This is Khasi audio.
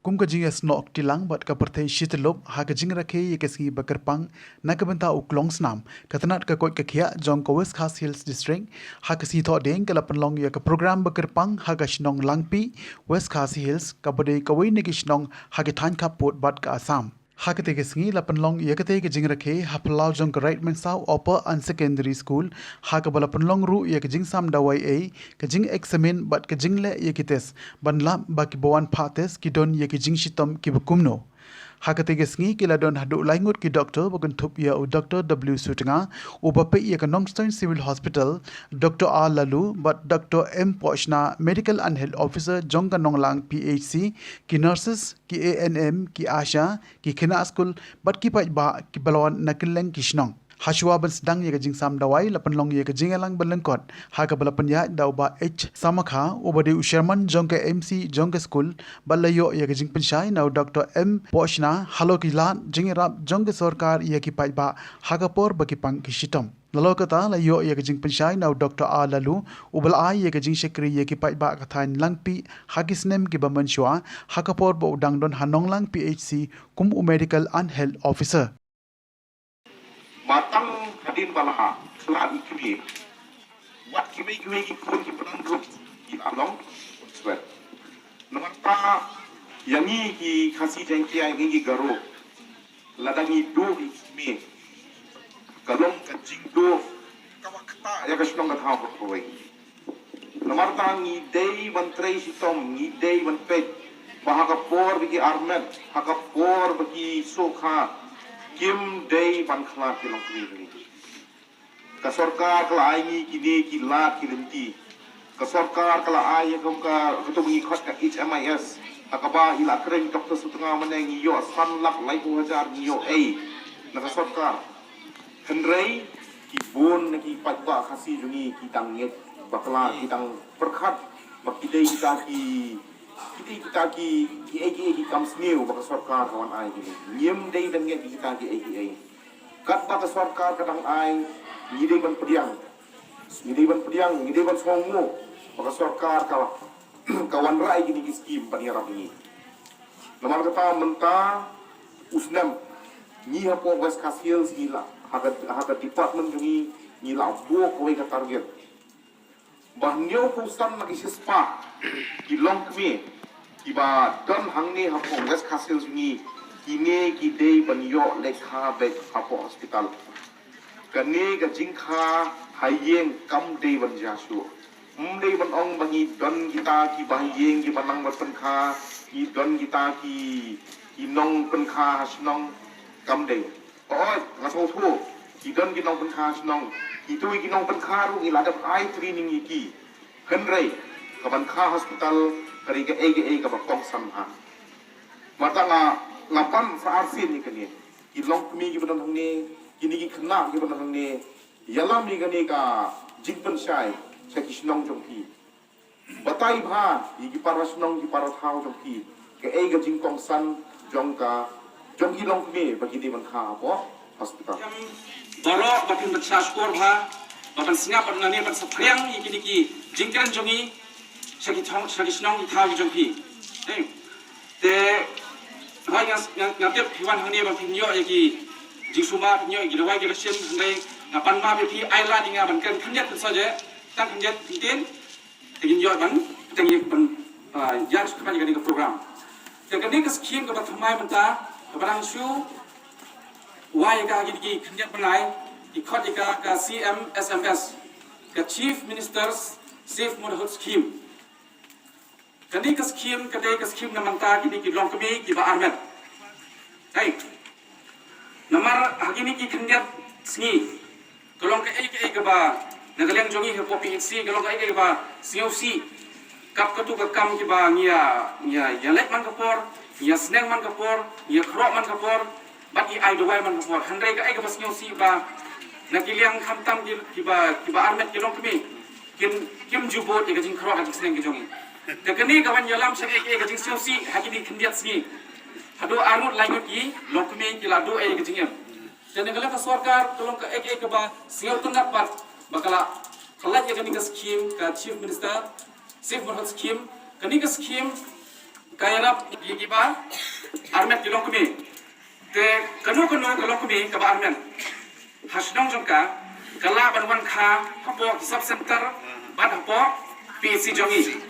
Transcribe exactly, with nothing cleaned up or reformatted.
Kum ka jingïasnoh kti lang bad ka pyrthei shityllup ha ka jingrakhe ïa ka sngi ba kyrpang na ka bynta u klong snam, ka tnat ka koit ka khiah jong ka West Khasi Hills District ha ka sngi Thohdieng ka la pynlong ïa ka program ba kyrpang ha ka shnong Langpih, West Khasi Hills, kaba dei kawei na ki shnong ha ki thaiñ khappud bad ka Assam. Ha katei ka sngi la pynlong ïa katei ka jingrakhe ha phyllaw jong ka Right Mynsaw Upper and Secondary School, ha kaba la pynlong ruh ïa ka jingsam dawai ei, ka jingexamine bad ka jingleh ïa ki test, ban lap ba kiba wan phah test ki don ïa ki jingshitom kiba kumno. Ha katei ka sngi ki la don haduh lai ngut ki doktor, ba kynthup ïa u Doktor W Sutnga, uba peit ïa ka Nongstoiñ Civil Hospital, Doktor R Laloo bad Doktor M Pohshna, Medical and Health Officer jong ka Nonglang P H C, ki nurses, ki A N M, ki ASHA, ki khynnah skul bad ki paidbah kiba la wan na kylleng ki shnong. Hashwa ban sdang ïa ka jingsam dawai, la pynlong ïa ka jingïalang ba lyngkot ha kaba la pynïaid da u Bah H Samakha, uba dei u chairman jong ka M C jong ka skul, bad la ïoh ïa ka jingpynshai na u Doktor M Pohshna halor ki lad jingïarap jong ka sorkar ïa ki paidbah ha ka por ba ki pang ki shitom. Nalor kata la ïoh ïa ka jingpynshai na u Doktor R Laloo, uba la ai ïa ka jingshakri ïa ki paidbah ka thaiñ Langpih ha ki snem kiba mynshuwa, ha ka por ba u dang don ha Nonglang P H C kum u Medical and Health Officer. Ba tang hadien ba la ha khlad i kmie, wat kiwei kiwei ki khun ki pynrung ki la long swet. Namar ta ïa ngi ki Khasi Jaiñtia, ïa ngi ki Garo, lada ngi duh i kmie, ka long ka jingduh kaba ktah ïa ka shnong ka thaw kawei. Namar ta ngi dei ban trei shitom, ngi dei ban peit ba ha ka por ba ki armet, ha ka por ba ki sukha, kim dei ban khlad ki longkmie. Ka sorkar ka la ai ngi kine ki lad ki lynti. Ka sorkar ka la ai ïa ka, ka, ka tu ngi khot ka H M I S, ha kaba i la kren Doktor Sutnga mynne ngi ïoh san lak laiphew hajar ngi ïoh ei na ka sorkar. Hynrei ki bun na ki paidbah Khasi jong ngi ki dang ngeit bakla, ki dang pyrkhat ba ki dei kita ki, ki dei kita ki, ki ei ki ei ki kam sniew ba ka sorkar ka wan ai kine. Ngim dei ban ngeit kita ki ei ki ei. Katba ka sorkar ka dang ai, ngi dei ban pdiang, ngi dei ban pdiang, ngi dei ban sngewnguh ba ka sorkar ka, ka wanrah ïa kine ki skim ban ïarap ïa ngi. Namar kata mynta u snem ngi hapoh West Khasi Hills ngi la ha ka, ha ka department jong ngi, ngi la buh kawei ka target ba hynñiewphew san na ki shispah ki longkmie kiba don hangne hapoh West Khasi Hills jong ngi, kine ki dei ban ïoh leit kha beit hapoh hospital. Kane ka jingkha ha ïing kam dei ban jia shuh. Ym dei ban ong ba ngi don kita kiba ha ïing kiba nang ban pynkha, ngi don kita ki, ki nongpynkha ha shnong, kam dei. Hooid, nga sngewthuh, ki don ki nongpynkha shnong. Kito ki nongpynkha ruh ngi la dep ai training ïa ki. Hynrei kaban kha hospital ka dei kaei kaei kaba kongsan bha. Mynta nga, nga pan sa arsien ïa kane. Ki longkmie kiba don hangne, kine ki khynnah kiba don hangne, ïalam ïa kane ka jingpynshai sha ki shnong jong phi. Batai bha ïa ki para shnong ki para thaw jong phi kaei ka jingkongsan jong ka, jong ki longkmie ba ki dei ban kha hapoh hospital. Baroh ba phin pynshah shkor bha, ba phin sngap bad nane ban saphriang ïa kine ki jingkren jong ngi sha ki thong, sha ki shnong ki thaw ki jong phi. Te hooid nga, nga, nga tip phi wan hangne ba phin ïoh ïa ki jingsumar, phin ïoh ïa ki dawai ki ration, hynrei nga pan map ïa phi, ai lad ïa nga ban kren khyndiat phin soi je, tang khyndiat ktien. Te ngin ïoh ban, te ngin ban, ah, ïa shu khmat ïa kane ka program. Te kane ka skim kaba thymmai mynta, kaba dang shu wai ïa ka ha kine ki khyndiat bnai, ki khot ïa ka ka C M S M S, ka Chief Minister's Safe Motherhood Scheme. Kane ka skim ka dei ka skim na mynta kine ki longkmie kiba armet. Hei. Namar ha kine ki khyndiat sngi ka long kaei kaei kaba, na ka liang jong ngi hapoh P H C ka long kaei kaei kaba sngewsih. Kap katu ka kam kiba ngi ïa, ngi ïa, ïa leit man ka por, ngi ïa sneng man ka por, ngi ïa khroh man ka por, bad ngi ai dawai man ka por. Hynrei kaei kaba sngewsih ba na ki liang khamtam ki, kiba, kiba armet ki longkmie kin, kim ju bud ïa ka jingkhroh ka jingsneng ki jong ngi. Te kane ka wan ïalam sha kaei kaei ka jingsngewsih ha kine ki khyndiat sngi. Haduh arngut laingut ki longkmie ki la duh ïa ka jingim. Te na ka liang ka sorkar ka long kaei kaei kaba sngewtynnat pat ba ka la, ka la lait ïa kane ka skim ka Chief Minister Safe Motherhood Scheme. Kane ka skim Ka ïarap ïa kiba armet ki longkmie. Te kano kano ka longkmie kaba armet ha shnong jong ka, ka lah ban wan kha hapoh ki sub center bad hapoh P H C jong i.